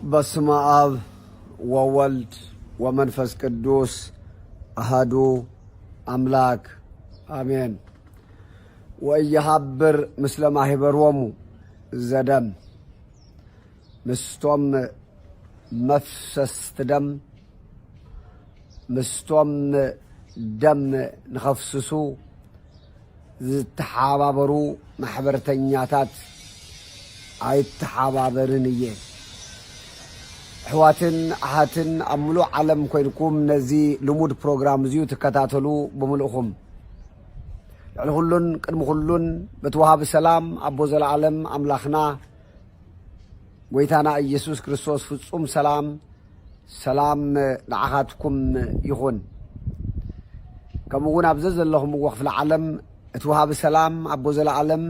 በስመ አብ ወወልድ ወመንፈስ ቅዱስ አሃዱ አምላክ አሜን። ወኢይሃብር ምስለ ማህበሮሙ ዘደም፣ ምስቶም መፍሰስቲ ደም፣ ምስቶም ደም ንኸፍስሱ ዝተሓባበሩ ማሕበርተኛታት ኣይተሓባበርን እየ። ኣሕዋትን ኣሓትን ኣብ ምሉእ ዓለም ኮይንኩም ነዚ ልሙድ ፕሮግራም እዚዩ ትከታተሉ ብምልእኹም፣ ልዕሊ ኩሉን ቅድሚ ኩሉን በቲ ወሃቢ ሰላም ኣቦ ዘለኣለም ኣምላኽና ጎይታና ኢየሱስ ክርስቶስ ፍጹም ሰላም፣ ሰላም ንዓኻትኩም ይኹን። ከምኡ እውን ኣብ ዘዘለኹምዎ ክፍለ ዓለም እቲ ወሃቢ ሰላም ኣቦ ዘለኣለም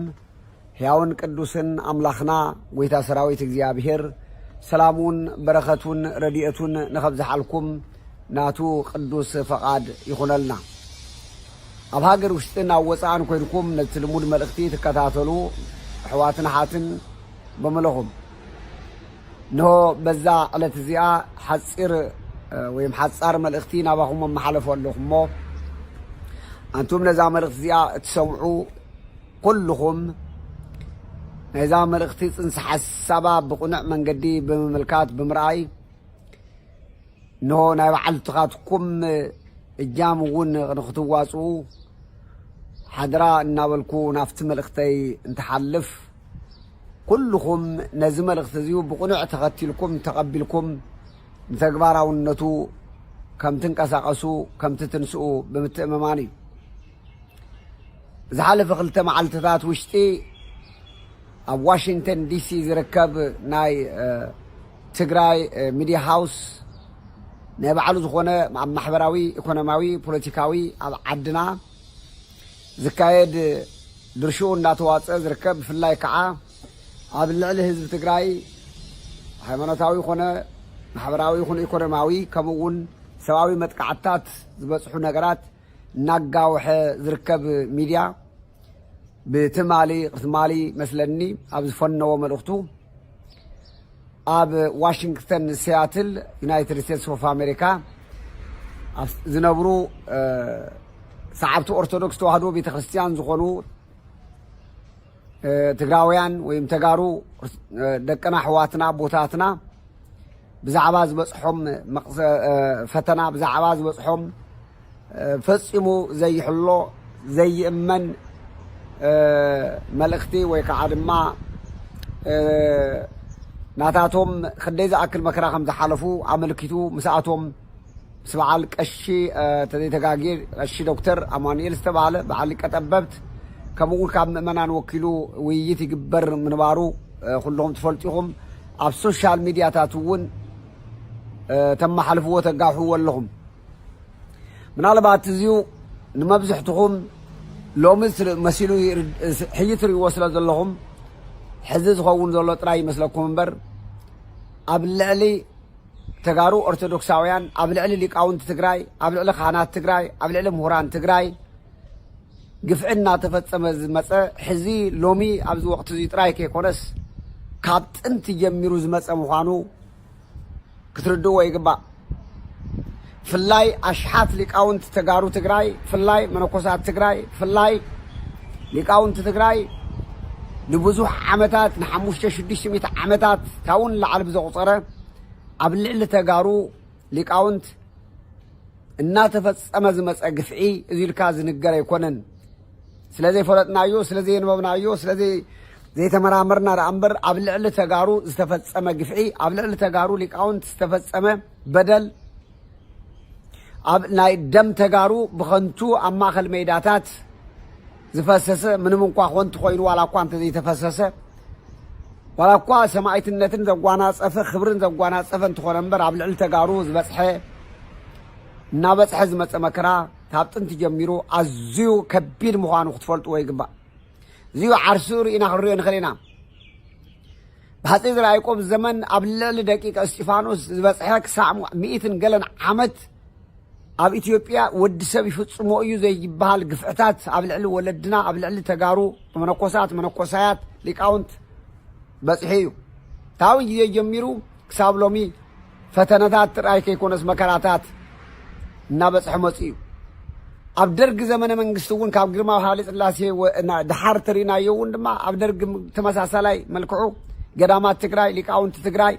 ሕያውን ቅዱስን ኣምላኽና ጎይታ ሰራዊት እግዚኣብሔር ሰላሙን በረኸቱን ረድኤቱን ንኸብዝሓልኩም ናቱ ቅዱስ ፈቓድ ይኹነልና። ኣብ ሃገር ውሽጥን ኣብ ወፃእን ኮይንኩም ነቲ ልሙድ መልእኽቲ ትከታተሉ ኣሕዋትን ኣሓትን በምለኹም፣ እንሆ በዛ ዕለት እዚኣ ሓፂር፣ እ፣ ወይም ሓፃር መልእኽቲ ናባኹም ኣመሓለፉ ኣለኹ እሞ፣ ኣንቱም ነዛ መልእኽቲ እዚኣ እትሰምዑ ኩልኹም፣ ናይዛ መልእኽቲ ፅንሰ ሓሳባ ብቕኑዕ መንገዲ ብምምልካት፣ ብምርኣይ፣ እንሆ ናይ ባዕልትኻትኩም እጃም እውን ንክትዋፅኡ ሓደራ እናበልኩ ናብቲ መልእኽተይ እንትሓልፍ፣ ኩልኹም ነዚ መልእኽቲ እዚዩ ብቕኑዕ ተኸቲልኩም፣ ተቐቢልኩም፣ ንተግባራውነቱ ከም ትንቀሳቐሱ፣ ከም ትትንስኡ ብምትእምማን እዩ። ዝሓለፈ ክልተ መዓልትታት ውሽጢ ኣብ ዋሽንግተን ዲሲ ዝርከብ ናይ፣ እ፣ ትግራይ፣ እ፣ ሚድያ ሃውስ ናይ ባዕሉ ዝኾነ ኣብ ማሕበራዊ፣ ኢኮኖሚያዊ፣ ፖለቲካዊ ኣብ ዓድና ዝካየድ ድርሽኡ እንዳተዋፀ ዝርከብ፣ ብፍላይ ከዓ ኣብ ልዕሊ ህዝቢ ትግራይ ሃይማኖታዊ ኮነ ማሕበራዊ ይኹን ኢኮኖሚያዊ ከምኡ እውን ሰብኣዊ መጥቃዕትታት ዝበፅሑ ነገራት እናጋውሐ ዝርከብ ሚድያ ብትማሊ ቅርትማሊ መስለኒ ኣብ ዝፈነዎ መልእኽቱ ኣብ ዋሽንግተን ሲያትል ዩናይትድ ስቴትስ ኦፍ ኣሜሪካ ኣብ ዝነብሩ፣ እ፣ ሰዓብቲ ኦርቶዶክስ ተዋህዶ ቤተክርስትያን ዝኾኑ፣ እ፣ ትግራውያን ወይም ተጋሩ፣ እ፣ ደቅና ኣሕዋትና ኣቦታትና ብዛዕባ ዝበፅሖም መቕሰ-፣ እ፣ ፈተና፣ ብዛዕባ ዝበፅሖም፣ እ፣ ፈፂሙ ዘይሕሎ ዘይእመን፣ እ፣ መልእኽቲ ወይ ከዓ ድማ፣ እ፣ ናታቶም ክንደይ ዝኣክል መከራ ከም ዝሓለፉ ኣመልኪቱ ምስኣቶም ምስ በዓል ቀሺ፣ እ፣ ተዘይተጋግየ ቀሺ ዶክተር ኣማኑኤል ዝተባህለ በዓል ሊቀ ጠበብት ከምኡ እውን ካብ ምእመናን ወኪሉ ውይይት ይግበር ምንባሩ፣ እ፣ ኩልኹም ትፈልጡ ኢኹም። ኣብ ሶሻል ሚድያታት እውን፣ እ፣ ተመሓልፍዎ ተጋውሕዎ ኣለኹም። ምናልባት እዚዩ ንመብዝሕትኹም ሎሚ ስለ-፣ መሲሉ ይርድ-፣ ሕጂ ትርእይዎ ስለ ዘለኹም ሕዚ ዝኸውን ዘሎ ጥራይ ይመስለኩም እምበር ኣብ ልዕሊ ተጋሩ ኦርቶዶክሳውያን፣ ኣብ ልዕሊ ሊቃውንቲ ትግራይ፣ ኣብ ልዕሊ ካህናት ትግራይ፣ ኣብ ልዕሊ ምሁራን ትግራይ ግፍዒ እናተፈጸመ ዝመጸ ሕዚ ሎሚ ኣብዚ ወቕቲ እዚ ጥራይ ከይኮነስ ካብ ጥንቲ ጀሚሩ ዝመጸ ምዃኑ ክትርድእዎ ይግባእ። ፍላይ ኣሽሓት ሊቃውንቲ ተጋሩ ትግራይ፣ ፍላይ መነኮሳት ትግራይ፣ ፍላይ ሊቃውንቲ ትግራይ ንብዙሕ ዓመታት፣ ንሓሙሽተ ሽዱሽተ ሚእቲ ዓመታት ካብኡ ንላዕሊ ብዘቑፀረ ኣብ ልዕሊ ተጋሩ ሊቃውንት እናተፈጸመ ዝመጸ ግፍዒ እዚ ኢልካ ዝንገር ኣይኮነን። ስለ ዘይፈለጥናዮ፣ ስለ ዘየንበብናዮ፣ ስለ ዘይ-፣ ዘይተመራመርና ደኣ እምበር ኣብ ልዕሊ ተጋሩ ዝተፈጸመ ግፍዒ፣ ኣብ ልዕሊ ተጋሩ ሊቃውንት ዝተፈጸመ በደል፣ ኣብ ናይ ደም ተጋሩ ብኸንቱ ኣብ ማእከል ሜዳታት ዝፈሰሰ፣ ምንም እንኳ ኮንቱ ኮይኑ ዋላ እኳ እንተዘይተፈሰሰ፣ ዋላ እኳ ሰማእትነትን ዘጓናጸፈ፣ ክብርን ዘጓናጸፈ እንተኾነ እምበር፣ ኣብ ልዕሊ ተጋሩ ዝበጽሐ፣ እናበጽሐ ዝመጸ መከራ ካብ ጥንቲ ጀሚሩ ኣዝዩ ከቢድ ምዃኑ ክትፈልጥዎ ይግባእ። እዚዩ ዓርሱ ርኢና ክንሪኦ ንኽእል ኢና። ብሃፀይ ዘርዓ ያዕቆብ ዘመን ኣብ ልዕሊ ደቂቀ እስጢፋኖስ ዝበጽሐ ክሳዕ ሚእትን ገለን ዓመት ኣብ ኢትዮጵያ ወዲ ሰብ ይፍጽሞ እዩ ዘይበሃል ግፍዕታት ኣብ ልዕሊ ወለድና፣ ኣብ ልዕሊ ተጋሩ መነኮሳት፣ መነኮሳያት፣ ሊቃውንት በጽሑ እዩ። ታዊ ግዜ ጀሚሩ ክሳብ ሎሚ ፈተነታት ጥራይ ከይኮነስ መከራታት እናበፅሐ መፅኡ እዩ። ኣብ ደርግ ዘመነ መንግስቲ እውን ካብ ግርማዊ ሃይለ ስላሴ ወ- እና- ድሓር ተሪእናዮ እውን ድማ ኣብ ደርግ ተመሳሳላይ መልክዑ ገዳማት ትግራይ፣ ሊቃውንቲ ትግራይ፣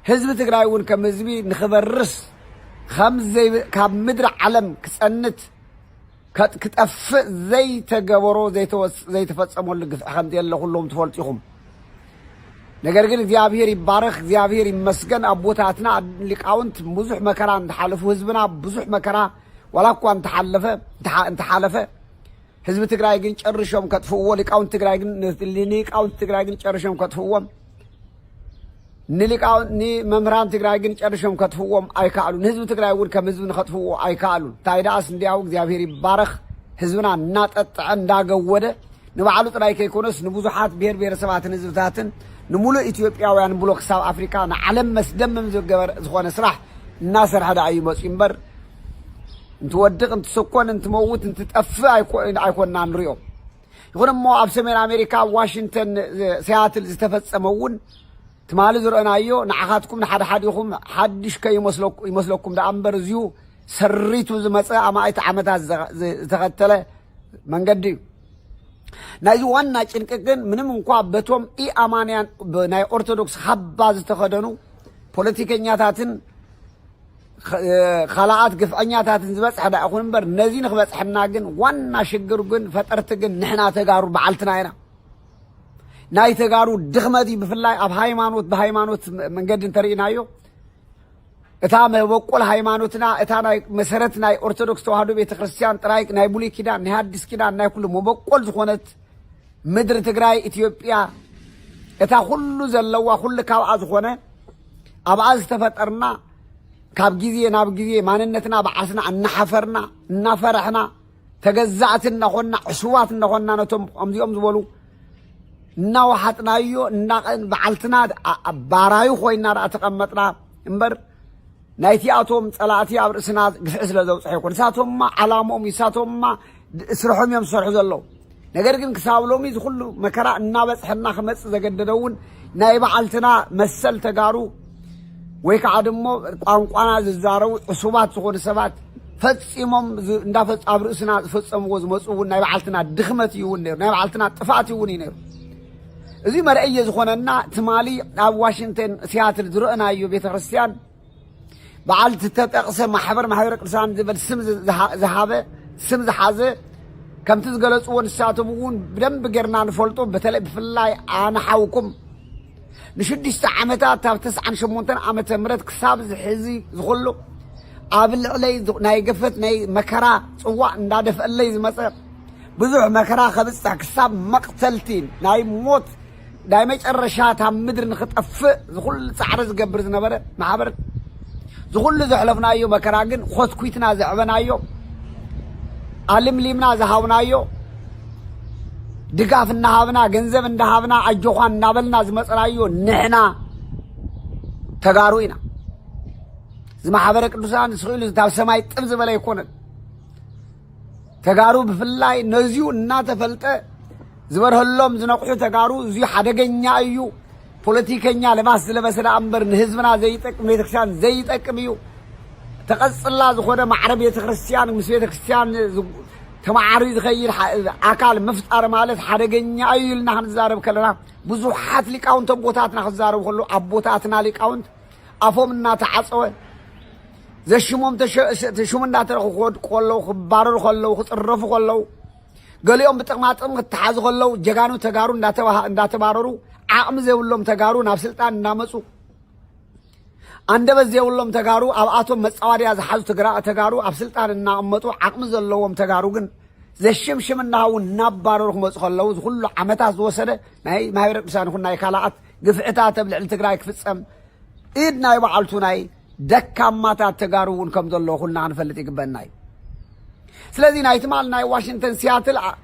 ህዝቢ ትግራይ እውን ከም ህዝቢ ንኽበርስ ከም ዘይ- ካብ ምድሪ ዓለም ክፀንት ከጥ- ክጠፍእ ዘይተገበሮ ዘይተወስ- ዘይተፈፀመሉ ግፍዒ ከም ዘየለ ኩሎም ትፈልጡ ኢኹም። ነገር ግን እግዚኣብሔር ይባረኽ፣ እግዚኣብሔር ይመስገን። ኣቦታትና ሊቃውንት ብዙሕ መከራ እንተሓለፉ፣ ህዝብና ብዙሕ መከራ ዋላ እኳ እንተሓለፈ እንተሓ- እንተሓለፈ ህዝቢ ትግራይ ግን ጨርሾም ከጥፍእዎ፣ ሊቃውንት ትግራይ ግን ንሊቃውንት ትግራይ ግን ጨርሾም ከጥፍእዎም ንሊቃውንት ንመምህራን ትግራይ ግን ጨርሾም ከጥፍዎም ኣይከኣሉ። ንህዝቢ ትግራይ እውን ከም ህዝቢ ንኸጥፍዎ ኣይከኣሉን። እንታይ ደኣስ እንዲያው እግዚኣብሔር ይባረኽ፣ ህዝብና እናጠጥዐ እንዳገወደ ንባዕሉ ጥራይ ከይኮነስ ንብዙሓት ብሔር ብሔረሰባትን ህዝብታትን ንምሉእ ኢትዮጵያውያን ብሎ ክሳብ ኣፍሪካ ንዓለም መስደምም ዝገበር ዝኾነ ስራሕ እናሰርሐ ደኣ እዩ መፅኡ እምበር እንትወድቕ እንትስኮን እንትመውት እንትጠፍእ ኣይኮ- ኣይኮንና ንሪኦ። ይኹን እሞ ኣብ ሰሜን ኣሜሪካ ኣብ ዋሽንግተን ሲያትል ዝተፈፀመ እውን ትማሊ ዝረአናዮ ንዓኻትኩም ንሓደ ሓዲኹም ሓድሽ ከይመስለኩ- ይመስለኩም ደኣ እምበር እዚሁ ሰሪቱ ዝመፀ ኣማኢት ዓመታት ዝተ- ዝተኸተለ መንገዲ እዩ። ናይዚ ዋና ጭንቂ ግን ምንም እንኳ በቶም ኢኣማንያን ብ- ናይ ኦርቶዶክስ ካባ ዝተኸደኑ ፖለቲከኛታትን ኸ- ካልኣት ግፍዐኛታትን ዝበፅሐ ዳ ይኹን እምበር ነዚ ንክበፅሐና ግን ዋና ሽግር ግን ፈጠርቲ ግን ንሕና ተጋሩ በዓልትና ኢና። ናይ ተጋሩ ድኽመት እዩ። ብፍላይ ኣብ ሃይማኖት ብሃይማኖት መ- መንገዲ እንተርኢናዮ እታ መበቆል ሃይማኖትና እታ ናይ መሰረት ናይ ኦርቶዶክስ ተዋህዶ ቤተክርስትያን ጥራይ ናይ ብሉይ ኪዳን ናይ ሃዲስ ኪዳን ናይ ኩሉ መበቆል ዝኾነት ምድሪ ትግራይ ኢትዮጵያ እታ ኩሉ ዘለዋ ኩሉ ካብኣ ዝኾነ ኣብኣ ዝተፈጠርና ካብ ግዜ ናብ ግዜ ማንነትና ባዕስና እናሓፈርና እናፈረሕና ተገዛእቲ እናኾንና ዕሱባት እናኾንና ነቶም ከምዚኦም ዝበሉ እናወሓጥናዮ እናቐን በዓልትና ኣ- ኣ- ባራዩ ኮይና ደኣ ተቐመጥና እምበር ናይቲኣቶም ጸላእቲ ኣብ ርእስና ግፍዒ ስለ ዘውፅሐ ይኮን። ንሳቶምማ ዓላምኦም እዩ፣ ንሳቶምማ ድ- ስርሖም እዮም ዝሰርሑ ዘለዉ። ነገር ግን ክሳብ ሎሚ እዚ ኩሉ መከራ እናበፅሐና ክመፅእ ዘገደደ እውን ናይ በዓልትና መሰል ተጋሩ ወይ ከዓ ድሞ ቋንቋና ዝዛረቡ ዕሱባት ዝኾኑ ሰባት ፈፂሞም ዝ- እንዳፈፅ- ኣብ ርእስና ዝፈፀምዎ ዝመፁ እውን ናይ በዓልትና ድኽመት እዩ እውን ነይሩ፣ ናይ በዓልትና ጥፍኣት እውን እዩ ነይሩ። እዚ መርአየ ዝኾነና ትማሊ ኣብ ዋሽንግተን ሲያትል ዝረአናዮ ቤተክርስትያን በዓል ዝተጠቕሰ ማሕበር ማሕበረ ቅዱሳን ዝብል ስም ዝሃ- ዝሃበ ስም ዝሓዘ ከምቲ ዝገለፅዎ ንሳቶም እውን ብደንብ ጌርና ንፈልጦ። በተለይ ብፍላይ ኣነ ሓውኩም ንሽዱሽተ ዓመታት ካብ ተስዓን ሸሞንተን ዓመተ ምህረት ክሳብ ዝሕዚ ዝኽሉ ኣብ ልዕለይ ዝ- ናይ ገፈት ናይ መከራ ፅዋእ እንዳደፍአለይ ዝመፀ ብዙሕ መከራ ከብፅሕ ክሳብ መቕተልቲ ናይ ሞት ናይ መጨረሻ እታ ምድሪ ንኽጠፍእ ዝኹሉ ፃዕሪ ዝገብር ዝነበረ ማሕበር ዝኹሉ ዘሕለፍናዮ መከራ ግን ኾትኩትና ዘዕበናዮ ኣልምሊምና ዝሃብናዮ ድጋፍ እናሃብና ገንዘብ እንዳሃብና ኣጆዃን እናበልና ዝመፀናዮ ንሕና ተጋሩ ኢና። እዚ ማሕበረ ቅዱሳን ስኢሉ ካብ ሰማይ ጥብ ዝበለ ኣይኮነን። ተጋሩ ብፍላይ ነዚዩ እናተፈልጠ ዝበርሀሎም ዝነቕሑ ተጋሩ እዚዩ ሓደገኛ እዩ። ፖለቲከኛ ልባስ ዝለበሰ ደኣ እምበር ንህዝብና ዘይጠቅም ቤተክርስትያን ዘይጠቅም እዩ። ተቐጽላ ዝኾነ ማዕረ ቤተክርስትያን ምስ ቤተክርስትያን ዝ- ተማዓሪ ዝኸይድ ሓ- ኣካል ምፍጣር ማለት ሓደገኛ እዩ ኢልና ክንዛረብ ከለና ብዙሓት ሊቃውንት ኣቦታትና ክዛረቡ ከለዉ ኣቦታትና ሊቃውንት ኣፎም እናተዓፀወ ዘሽሞም ተሸ- ሸ- ሽሙ እንዳተረኹ ክወድቁ ከለዉ ክባረሩ ከለዉ ክፅረፉ ከለዉ ገሊኦም ብጥቕማ ጥቕሚ ክተሓዙ ከለዉ ጀጋኑ ተጋሩ እንዳተባሃ- እንዳተባረሩ ዓቕሚ ዘይብሎም ተጋሩ ናብ ስልጣን እናመፁ ኣንደበት ዘይብሎም ተጋሩ ኣብኣቶም መፃዋድያ ዝሓዙ ትግራ- ተጋሩ ኣብ ስልጣን እናቐመጡ ዓቕሚ ዘለዎም ተጋሩ ግን ዘሽምሽም እናሃቡ እናባረሩ ክመፁ ከለዉ ዝኩሉ ዓመታት ዝወሰደ ናይ ማህበረ ቅዱሳን ይኹን ናይ ካልኣት ግፍዕታት ኣብ ልዕሊ ትግራይ ክፍፀም ኢድ ናይ በዓልቱ ናይ ደካማታት ተጋሩ እውን ከም ዘሎ ኩልና ክንፈልጥ ይግበና እዩ። ስለዚ ናይ ትማል ናይ ዋሽንግተን ሲያትል ኣ-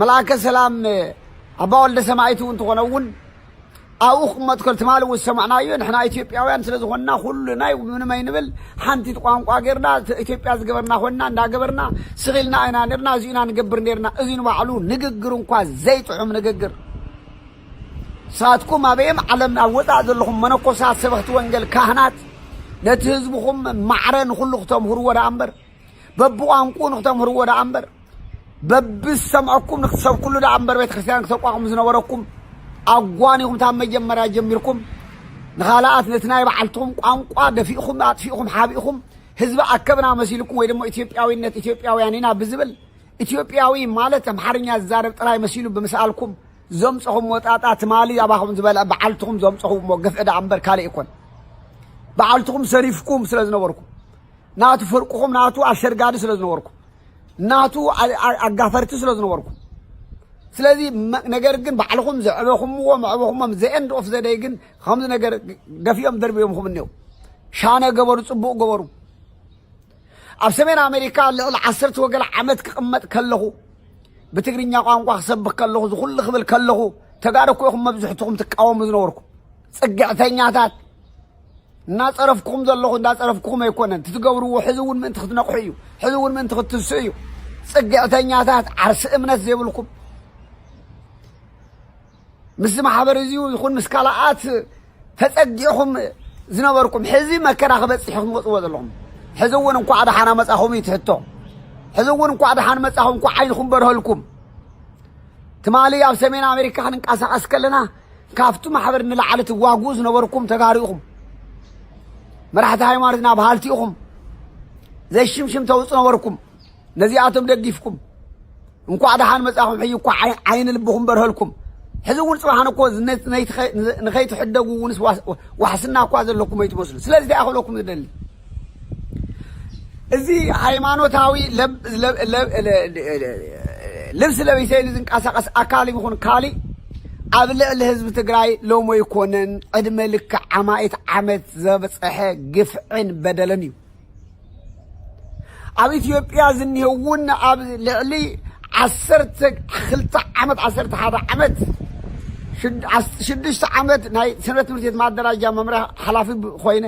መልኣከ ሰላም ኣባ ወልደ ሰማይት እውን ትኾነ እውን ኣብኡ ክቕመጥ ከሎ ትማሊ እውን ዝሰማዕናዮ ንሕና ኢትዮጵያውያን ስለ ዝኾንና ኩሉ ናይ ምንም ኣይንብል ሓንቲ ቋንቋ ጌርና ኢትዮጵያ ዝገበርና ኮይንና እንዳገበርና ስኺልና ኢና ነርና እዚኡና ንገብር ነርና እዚ ንባዕሉ ንግግር እንኳ ዘይጥዑም ንግግር ንሳትኩም ኣበየም ዓለም ኣብ ወጻእ ዘለኹም መነኮሳት፣ ሰበኽቲ ወንጌል፣ ካህናት፣ ነቲ ህዝብኹም ማዕረ ንኹሉ ክተምህርዎ ደኣ እምበር፣ በብቋንቁኡ ንክተምህርዎ ደኣ እምበር፣ በብዝሰምዐኩም ንክትሰብኩሉ ደኣ እምበር፣ ቤተ ክርስቲያን ክተቋቁሙ ዝነበረኩም ኣጓኒኹም፣ ካብ መጀመርያ ጀሚርኩም ንኻልኣት ነቲ ናይ ባዕልትኹም ቋንቋ ደፊእኹም፣ ኣጥፊእኹም፣ ሓቢእኹም፣ ህዝቢ ኣከብና መሲልኩም፣ ወይ ድማ ኢትዮጵያዊነት፣ ኢትዮጵያውያን ኢና ብዝብል፣ ኢትዮጵያዊ ማለት ኣምሓርኛ ዝዛረብ ጥራይ መሲሉ ብምስኣልኩም ዘምጸኹም ወጣጣ፣ ትማሊ ኣባኹም ዝበልዐ በዓልትኹም ዘምጸኹሞ ግፍዒ ደኣ እምበር ካልእ ኣይኮን። በዓልትኹም ሰሪፍኩም ስለ ዝነበርኩም፣ ናቱ ፍርቅኹም፣ ናቱ ኣሸርጋዲ ስለ ዝነበርኩም፣ ናቱ ኣ-፣ ኣ-፣ ኣጋፈርቲ ስለ ዝነበርኩም። ስለዚ መ-፣ ነገር ግን ባዕልኹም ዘዕበኹምዎ፣ መዕበኹሞም፣ the end of the day ግን ከምዚ ነገር ደፊኦም ደርቢዮምኹም እኔው። ሻነ ገበሩ፣ ጽቡቕ ገበሩ። ኣብ ሰሜን ኣሜሪካ ልዕሊ ዓሰርተ ወገለ ዓመት ክቕመጥ ከለኹ፣ ብትግርኛ ቋንቋ ክሰብኽ ከለኹ፣ እዚ ኩሉ ክብል ከለኹ፣ ተጋሩ እኮ ኢኹም መብዝሕትኹም ትቃወሙ ዝነበርኩም። ጽግዕተኛታት፣ እናጸረፍኩኹም ዘለኹ፣ እንዳጸረፍኩኹም ኣይኮነን። እቲ ትገብርዎ ሕዚ እውን ምእንቲ ክትነቕሑ እዩ። ሕዚ እውን ምእንቲ ክትትስኡ እዩ። ጽግዕተኛታት፣ ዓርሲ እምነት ዘይብልኩም፣ ምስዚ ማሕበር እዚ ይኹን ምስ ካልኣት ተጸጊዕኹም ዝነበርኩም፣ ሕዚ መከራ ክበጽሕ ኢኹም ትመጽዎ ዘለኹም። ሕዚ እውን እንኳዕ ደሓና መጻኹም እዩ እቲ ሕቶ። ሕዚ እውን እንኳዕ ደሓን መጻኹም፣ እንኳዕ ዓይንኹም በርሀልኩም። ትማሊ ኣብ ሰሜን ኣሜሪካ ክንንቀሳቐስ ከለና፣ ካብቲ ማሕበር ንላዕሊ ትዋግኡ ዝነበርኩም ተጋሩ ኢኹም። መራሕቲ ሃይማኖትና በሃልቲ ኢኹም። ዘይሽምሽም ተውጹ ነበርኩም። ነዚኣቶም ደጊፍኩም፣ እንኳዕ ደሓን መጻኹም፣ ሕጂ እኳ ዓይ-፣ ዓይኒ ልብኹም በርሀልኩም። ሕዚ እውን ጽባሕ ንኮ ነ-፣ ነይትኸ-፣ ንኸይትሕደጉ እውንስ ዋስ-፣ ዋሕስና እኳ ዘለኩም ኣይትመስሉ። ስለዚ እንታይ ክብለኩም ዝደሊ፣ እዚ ሃይማኖታዊ ለብ-፣ ለብ-፣ ለብ-፣ ለ-፣ ለ-፣ ልብሲ ለቢሰ ኢሉ ዝንቀሳቐስ ኣካል ይኹን ካሊእ፣ ኣብ ልዕሊ ህዝቢ ትግራይ ሎሚ ኣይኮነን፣ ዕድመ ልክዕ ኣማኢት ዓመት ዘብፀሐ ግፍዕን በደልን እዩ። ኣብ ኢትዮጵያ ዝኒሀ እውን ኣብ ልዕሊ ዓሰርተ ክልተ ዓመት፣ ዓሰርተ ሓደ ዓመት፣ ሽድ-፣ ዓስ-፣ ሽዱሽተ ዓመት ናይ ሰንበት ትምህርት ቤት ማደራጃ መምርሒ ሓላፊ ብ-፣ ኮይነ፣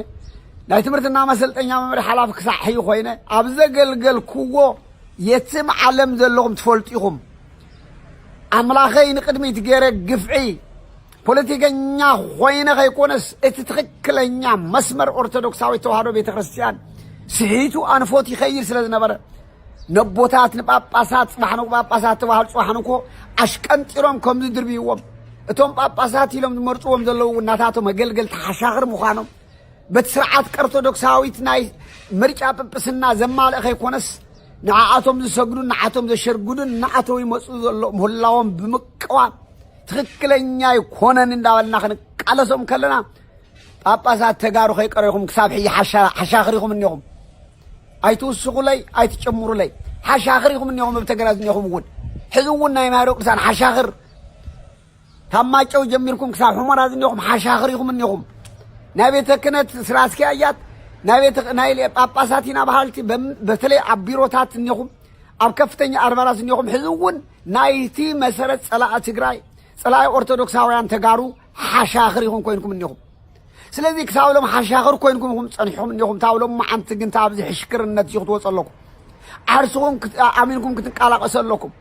ናይ ትምህርትና መሰልጠኛ መምርሒ ሓላፊ ክሳዕ ሕዩ ኮይነ፣ ኣብ ዘገልገልክዎ የትም ዓለም ዘለኹም ትፈልጡ ኢኹም። ኣምላኸይ ንቅድሚት ገይረ ግፍዒ ፖለቲከኛ ኮይነ ከይኮነስ፣ እቲ ትኽክለኛ መስመር ኦርቶዶክሳዊት ተዋህዶ ቤተ ክርስቲያን ስሒቱ ኣንፎት ይኸይድ ስለ ዝነበረ፣ ነቦታት፣ ንጳጳሳት፣ ጽባሕ ንግሆ ጳጳሳት ተባህሉ፣ ጽባሕ ንግሆ ኣሽቀንጢሮም ከም ዝድርብይዎም፣ እቶም ጳጳሳት ኢሎም ዝመርጽዎም ዘለዉ እውን ናታቶም መገልገልቲ ሓሻኽር ምዃኖም፣ በቲ ስርዓት ኦርቶዶክሳዊት ናይ ምርጫ ጵጵስና ዘማልእ ከይኮነስ፣ ንዓኣቶም ዝሰግዱን ንዓቶም ዘሸርግዱን እናኣተው ይመፁ ዘሎ ምህላዎም ብምቅዋም፣ ትኽክለኛ ኣይኮነን እንዳበልና ክንቃለሶም ከለና፣ ጳጳሳት ተጋሩ ከይቀረኹም ክሳብ ሕጂ ሓሻ-፣ ሓሻኽር ኢኹም እኒኹም። ኣይትውስኹለይ፣ ኣይትጨምሩለይ። ሓሻኽር ኢኹም እኒኹም፣ ኣብ ተገራ ዝኒኹም እውን። ሕዚ እውን ናይ ማሕበረ ቅዱሳን ሓሻኽር፣ ካብ ማጨው ጀሚርኩም ክሳብ ሑመራ ዝኒኹም ሓሻኽር ኢኹም እኒኹም። ናይ ቤተ ክህነት ስራ ኣስኪያጃት፣ ናይ ቤተ፣ ናይ ጳጳሳት ኢና በሃልቲ፣ በም-፣ በተለይ ኣብ ቢሮታት እኒኹም፣ ኣብ ከፍተኛ ኣድባራት እኒኹም፣ ሕዚ እውን ናይቲ መሰረት ጸላኢ ትግራይ፣ ጸላኢ ኦርቶዶክሳውያን ተጋሩ ሓሻኽር ኢኹም ኮይንኩም እኒኹም። ስለዚ ክሳብ ሎም ሓሻኽር ኮይንኩም ኢኹም ጸኒሕኩም እኒኹም። ታብ ሎም መዓንቲ ግን ታብዚ ሕሽክርነት እዩ ክትወፁ ኣለኩም። ዓርስኹም ክት-፣ ኣሚንኩም ክትንቀላቐሱ ኣለኩም።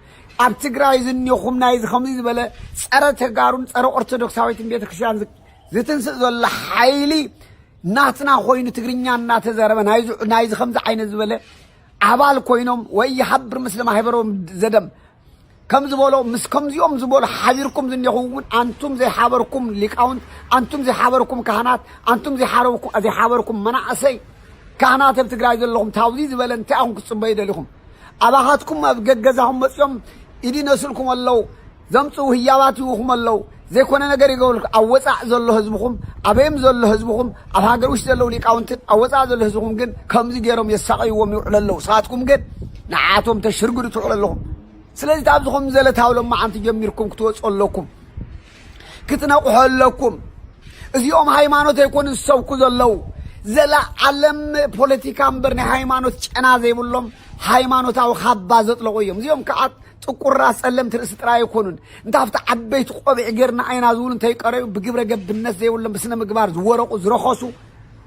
ኣብ ትግራይ ዝኒኹም ናይዚ ከምዚ ዝበለ ጸረ ተጋሩን ጸረ ኦርቶዶክሳዊትን ቤተክርስትያን ዝ-፣ ዝትንስእ ዘሎ ሓይሊ ናትና ኮይኑ ትግርኛ እናተዛረበ ናይዚ፣ ናይዚ ከምዚ ዓይነት ዝበለ ኣባል ኮይኖም ወይ ይሓብር ምስለ ማሕበሮም ዘደም ከም ዝበሎ፣ ምስ ከምዚኦም ዝበሉ ሓቢርኩም ዝኒኹም እውን፣ ኣንቱም ዘይሓበርኩም ሊቃውንት፣ ኣንቱም ዘይሓበርኩም ካህናት፣ ኣንቱም ዘይሓረብኩ-፣ ዘይሓበርኩም መናእሰይ ካህናት ኣብ ትግራይ ዘለኹም፣ ታውዚ ዝበለ እንታይ ኢኹም ክትጽበዩ ደሊኹም? ኣባኻትኩም ኣብ ገገዛኹም መጺኦም ኢድ ይነስልኩም ኣለዉ፣ ዘምጽኡ ህያባት ይህቡኹም ኣለዉ። ዘይኮነ ነገር ይገብሩልኩም። ኣብ ወጻእ ዘሎ ህዝብኹም፣ ኣበይም ዘሎ ህዝብኹም፣ ኣብ ሃገር ውሽጢ ዘለዉ ሊቃውንትን ኣብ ወጻእ ዘሎ ህዝብኹም ግን ከምዚ ገይሮም የሳቐይዎም ይውዕሉ ኣለዉ። ንስኻትኩም ግን ንዓቶም ተሽርግዱ ትውዕሉ ኣለኹም። ስለዚ፣ ካብዚ ከም ዘለታዊ ሎማዓንቲ ጀሚርኩም ክትወፁ ኣለኩም። ክትነቕሑ ኣለኩም። እዚኦም ሃይማኖት ኣይኮኑን ዝሰብኩ ዘለዉ። ዘለዓለም ፖለቲካ እምበር ናይ ሃይማኖት ጨና ዘይብሎም፣ ሃይማኖታዊ ካባ ዘጥለቑ እዮም። እዚኦም ከዓ ጥቁራ ጸለምቲ ርእሲ ጥራይ ኣይኮኑን። እንተ ኣብቲ ዓበይቲ ቆቢዕ ጌርና ኢና ዝብሉ እንተይቀረዩ፣ ብግብረ ገብነት ዘይብሎም፣ ብስነ ምግባር ዝወረቑ፣ ዝረኸሱ፣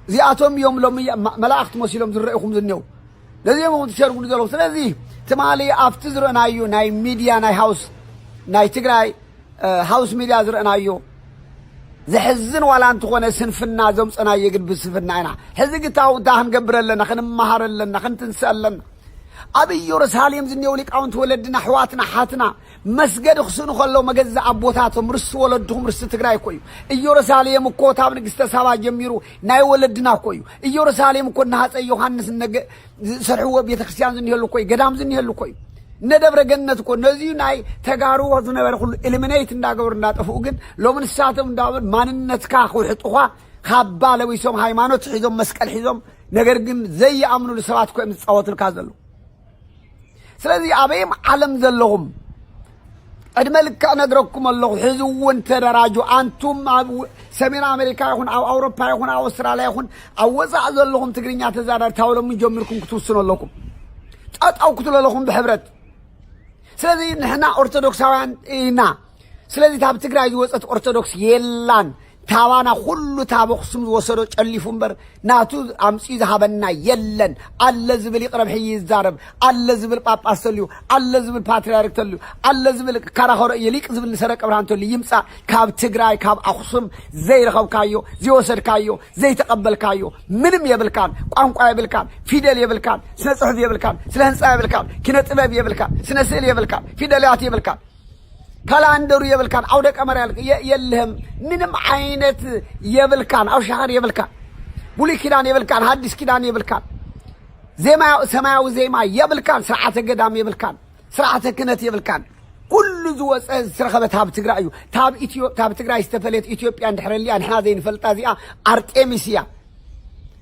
እዚኣቶም እዮም ሎሚ መ-፣ መላእኽቲ መሲሎም ዝረእኹም ዝኔው። ነዚኦም እዮም ትሸርጉዱ ዘለኹም። ስለዚ ትማሊ ኣብቲ ዝረእናዮ ናይ ሚድያ ናይ ሃውስ፣ ናይ ትግራይ፣ እ፣ ሃውስ ሚድያ ዝረእናዮ፣ ዘሕዝን ዋላ እንተኾነ ስንፍና ዘምፀናዮ ግን ብስንፍና ኢና። ሕዚ ግታው እንታይ ክንገብር ኣለና? ክንመሃር ኣለና፣ ክንትንስእ ኣለና። ኣብ ኢየሩሳሌም ዝኔው ሊቃውንቲ ወለድና፣ ኣሕዋትና፣ ሓትና መስገዲ ክስእኑ ከለዉ መገዛ ኣቦታቶም ርስቲ ወለድኹም ርስቲ ትግራይ እኮ እዩ። ኢየሩሳሌም እኮ ካብ ንግስተ ሳባ ጀሚሩ ናይ ወለድና እኮ እዩ። ኢየሩሳሌም እኮ እነ ሃፀይ ዮሃንስ እነ ገ- ዝሰርሕዎ ቤተክርስትያን ዝኒሀሉ እኮ እዩ። ገዳም ዝኒሀሉ እኮ እዩ። እነ ደብረ ገነት እኮ ነዚዩ ናይ ተጋርዎ ዝነበረ ኩሉ ኤሊሚኔት እንዳገበሩ እንዳጠፍኡ ግን ሎሚ ንሳቶም እንዳበሉ ማንነትካ ክውሕጡኻ ካባ ለቢሶም ሃይማኖት ሒዞም መስቀል ሒዞም ነገር ግን ዘይኣምኑሉ ሰባት እኮ እዮም ዝፃወቱልካ ዘለዉ። ስለዚ ኣበይም ዓለም ዘለኹም ዕድመ ልክዕ ነግረኩም ኣለኹ። ሕዚ እውን ተደራጁ። ኣንቱም ኣብ ሰሜን ኣሜሪካ ይኹን ኣብ ኣውሮፓ ይኹን ኣብ ኣውስትራልያ ይኹን ኣብ ወፃእ ዘለኹም ትግርኛ ተዛራቢ ታውለሙ ጀሚርኩም ክትውስኑ ኣለኩም። ጠጠው ክትሉ ኣለኹም ብሕብረት። ስለዚ ንሕና ኦርቶዶክሳውያን ኢና። ስለዚ ታብ ትግራይ ዝወፀት ኦርቶዶክስ የላን። ታባና ኩሉ ታብ ኣኽሱም ዝወሰዶ ጨሊፉ እምበር ናቱ ኣምፅኡ ዝሃበና የለን። ኣለ ዝብል ይቕረብ ሕይ ይዛረብ፣ ኣለ ዝብል ጳጳስ ተልዩ፣ ኣለ ዝብል ፓትርያርክ ተልዩ፣ ኣለ ዝብል ካራኸሮ እየ ሊቅ ዝብል ንሰረቀ ብርሃን ተልዩ ይምፃእ። ካብ ትግራይ ካብ ኣኽሱም ዘይረኸብካዮ ዘይወሰድካዮ ዘይተቐበልካዮ ምንም የብልካን። ቋንቋ የብልካን፣ ፊደል የብልካን፣ ስነ ፅሑፍ የብልካን፣ ስነ ህንፃ የብልካን፣ ኪነ ጥበብ የብልካን፣ ስነ ስእል የብልካን፣ ፊደላት የብልካን፣ ካላንደሩ የብልካን፣ ኣውደ ቀመር ያልክ የ- የለህም። ምንም ዓይነት የብልካን። ኣውሻኸር የብልካን፣ ብሉይ ኪዳን የብልካን፣ ሃዲስ ኪዳን የብልካን፣ ዜማ ሰማያዊ ዜማ የብልካን፣ ስርዓተ ገዳም የብልካን፣ ስርዓተ ክህነት የብልካን። ኩሉ ዝወፀ ዝተረኸበ ታብ ትግራይ እዩ። ታብ ኢትዮ ታብ ትግራይ ዝተፈለየት ኢትዮጵያ እንድሕረልያ ንሕና ዘይንፈልጣ እዚኣ ኣርጤሚስ እያ።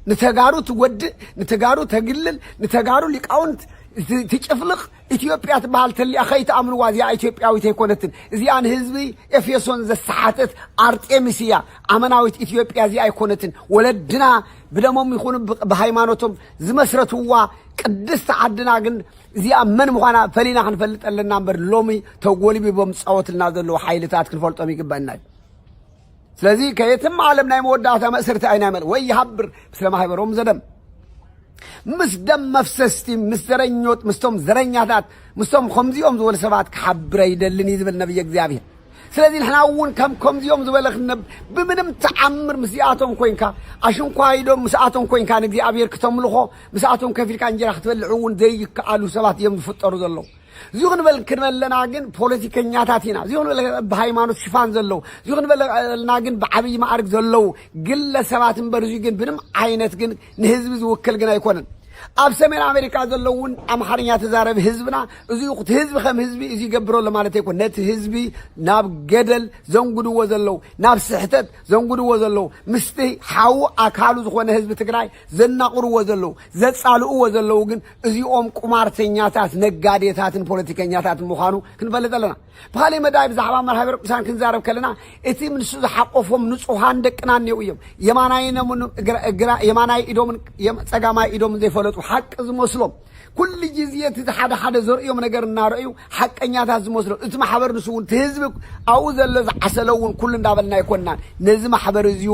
ንተጋሩ ትወድእ፣ ንተጋሩ ተግልል፣ ንተጋሩ ሊቃውንት ት- ትጭፍልቕ ኢትዮጵያ ትበሃል ተሊኣ ከይትኣምንዋ። እዚኣ ኢትዮጵያዊት ኣይኮነትን። እዚኣ ንህዝቢ ኤፌሶን ዘሰሓተት ኣርጤሚስ እያ። ኣመናዊት ኢትዮጵያ እዚኣ ኣይኮነትን። ወለድና ብደሞም ይኹኑ ብ- ብሃይማኖቶም ዝመስረትዋ ቅድስቲ ዓድና ግን እዚኣ መን ምዃና ፈሊና ክንፈልጥ ኣለና እምበር ሎሚ ተጎልቢቦም ዝፃወትልና ዘለዉ ሓይልታት ክንፈልጦም ይግበአና እዩ። ስለዚ ከየትም ዓለም ናይ መወዳእታ መእሰርቲ ኣይናይ መል ወይ ይሃብር ምስለ ማህበሮም ዘደም ምስ ደም መፍሰስቲ ምስ ዘረኞት ምስቶም ዘረኛታት ምስቶም ከምዚኦም ዝበሉ ሰባት ክሓብር ኣይደልን እዩ ዝብል ነብየ እግዚኣብሔር። ስለዚ ንሕና እውን ከም ከምዚኦም ዝበለ ክንነብ ብምንም ተዓምር ምስዚኣቶም ኮይንካ ኣሽንኳይዶም ምስኣቶም ኮይንካ ንእግዚኣብሔር ክተምልኾ ምስኣቶም ከፊልካ እንጀራ ክትበልዕ እውን ዘይከኣሉ ሰባት እዮም ዝፍጠሩ ዘለዉ። እዚ ክንበል ክንበለና ግን ፖለቲከኛታት ኢና። እዚ ክንበል ብሃይማኖት ሽፋን ዘለዉ እዚ ክንበለና ግን ብዓብዪ ማዕርግ ዘለዉ ግለሰባት እምበር እዚ ግን ብንም ዓይነት ግን ንህዝቢ ዝውክል ግን ኣይኮነን። ኣብ ሰሜን ኣሜሪካ ዘለዉ እውን ኣምሓርኛ ተዛረቢ ህዝብና እዚ እቲ ህዝቢ ከም ህዝቢ እዚ ይገብሮ ኣሎ ማለት ኣይኮን። ነቲ ህዝቢ ናብ ገደል ዘንጉድዎ ዘለዉ ናብ ስሕተት ዘንጉድዎ ዘለዉ ምስቲ ሓዉ ኣካሉ ዝኾነ ህዝቢ ትግራይ ዘናቑርዎ ዘለዉ ዘፃልእዎ ዘለዉ ግን እዚኦም ቁማርተኛታት ነጋዴታትን ፖለቲከኛታትን ምዃኑ ክንፈልጥ ኣለና። ብኻሊእ መዳይ ብዛዕባ መርሃ ቤረ ቅዱሳን ክንዛረብ ከለና እቲ ንሱ ዝሓቆፎም ንጹሃን ደቅና እኒው እዮም። የማናይ ነሙን ግራ- ግራ- የማናይ ኢዶምን የም- ጸጋማይ ኢዶምን ዘይፈለጡ ሓቂ ዝመስሎም ኩሉ ግዜ እቲ ሓደ ሓደ ዘርእዮም ነገር እናረእዩ ሓቀኛታት ዝመስሎም እቲ ማሕበር ንሱ እውን እቲ ህዝቢ ኣብኡ ዘሎ ዝዓሰለ እውን ኩሉ እንዳበልና ኣይኮንናን። ነዚ ማሕበር እዚዩ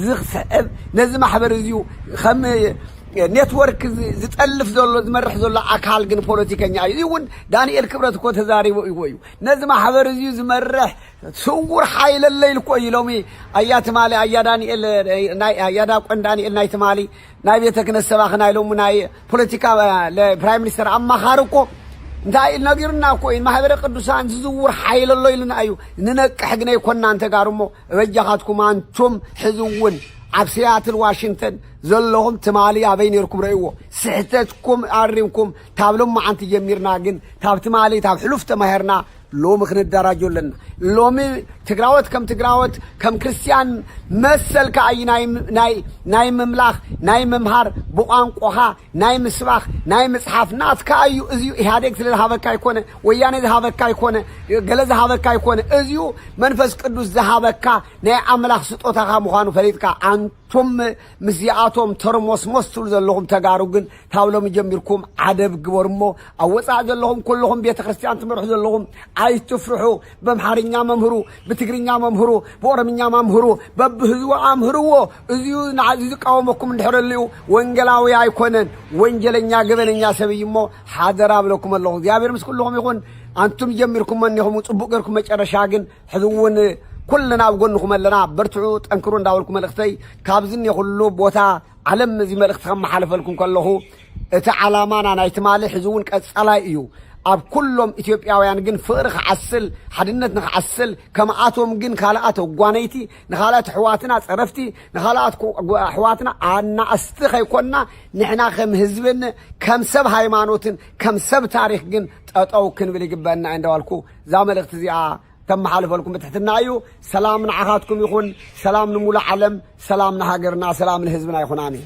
ዝስዕብ ነዚ ማሕበር እዚዩ ከም ኔትወርክ ዝ- ዝጠልፍ ዘሎ ዝመርሕ ዘሎ ኣካል ግን ፖለቲከኛ እዩ። እዚ እውን ዳንኤል ክብረት እኮ ተዛሪቦ እዩ እዩ ነዚ ማሕበር እዚዩ ዝመርሕ ስውር ሓይል ኣለ ኢሉ እኮ እዩ። ሎሚ ኣያ ትማሊ ኣያ ዳንኤል ናይ ኣያ ዳቆን ዳንኤል ናይ ትማሊ ናይ ቤተ ክህነት ሰባኺ ናይ ሎሚ ናይ ፖለቲካ ፕራይም ሚኒስተር ኣማኻሪ እኮ እንታይ ኢሉ ነጊሩና እኮ እዩ። ማሕበረ ቅዱሳን ዝዝውር ሓይል ኣሎ ኢሉና እዩ። ንነቅሕ ግን ኣይኮንናን ተጋሩ እሞ በጃኻትኩም ኣንቱም ሕዚ እውን ኣብ ሲያትል ዋሽንግተን ዘለኹም ትማሊ ኣበይ ነይርኩም ረእይዎ። ስሕተትኩም ኣሪምኩም ታብ ሎማዓንቲ ጀሚርና ግን ታብ ትማሊ ታብ ሕሉፍ ተማሂርና ሎሚ ክንደራጆ ኣለና። ሎሚ ትግራወት ከም ትግራወት ከም ክርስትያን መሰልካ እዩ ናይ ናይ ናይ ምምላኽ ናይ ምምሃር ብቋንቋኻ ናይ ምስባኽ ናይ ምጽሓፍ ናትካ እዩ። እዚዩ ኢህኣዴግ ስለ ዝሃበካ ኣይኮነ፣ ወያኔ ዝሃበካ ኣይኮነ፣ ገለ ዝሃበካ ኣይኮነ። እዚዩ መንፈስ ቅዱስ ዝሃበካ ናይ ኣምላኽ ስጦታኻ ምዃኑ ፈሊጥካ ኣንቱም ምስዚኣቶም ተርሞስሞስ ትብሉ ዘለኹም ተጋሩ ግን ካብ ሎሚ ጀሚርኩም ዓደብ ግበሩ እሞ ኣብ ወፃእ ዘለኹም ኩልኹም ቤተ ክርስትያን ትመርሑ ዘለኹም ኣይትፍርሑ። በምሓርኛ መምህሩ፣ ብትግርኛ መምህሩ፣ ብኦሮምኛ መምህሩ፣ በብህዝቡ ኣምህርዎ። እዚዩ ንዓዚ ዝቃወመኩም እንድሕር ኣልዩ ወንጌላዊ ኣይኮነን፣ ወንጀለኛ ገበነኛ ሰብ እዩ እሞ ሓደራ ብለኩም ኣለኹ። እግዚኣብሔር ምስ ኩልኹም ይኹን። ኣንቱም ጀሚርኩም መኒኹም ጽቡቅ ገርኩም መጨረሻ ግን ሕዚ እውን ኩልና ኣብ ጎንኹም ኣለና። በርትዑ፣ ጠንክሩ እንዳበልኩ፣ መልእኽተይ ካብዚ እኒኦ ኩሉ ቦታ ዓለም እዚ መልእኽቲ ከመሓልፈልኩም ከለኹ፣ እቲ ዓላማና ናይ ትማሊ ሕዚ እውን ቀጻላይ እዩ። ኣብ ኩሎም ኢትዮጵያውያን ግን ፍቕሪ ክዓስል፣ ሓድነት ንክዓስል፣ ከምኣቶም ግን ካልኣት ኣጓነይቲ፣ ንኻልኣት ኣሕዋትና ጸረፍቲ፣ ንኻልኣት ኣሕዋትና ኣናእስቲ ከይኮንና፣ ንሕና ከም ህዝብን ከም ሰብ ሃይማኖትን ከም ሰብ ታሪኽ ግን ጠጠው ክንብል ይግበአና እንዳበልኩ፣ እዛ መልእኽቲ እዚኣ ተመሓልፈልኩም ብትሕትና እዩ። ሰላም ንዓኻትኩም ይኹን። ሰላም ንሙሉእ ዓለም። ሰላም ንሃገርና። ሰላም ንህዝብና ይኹን። ኣሜን።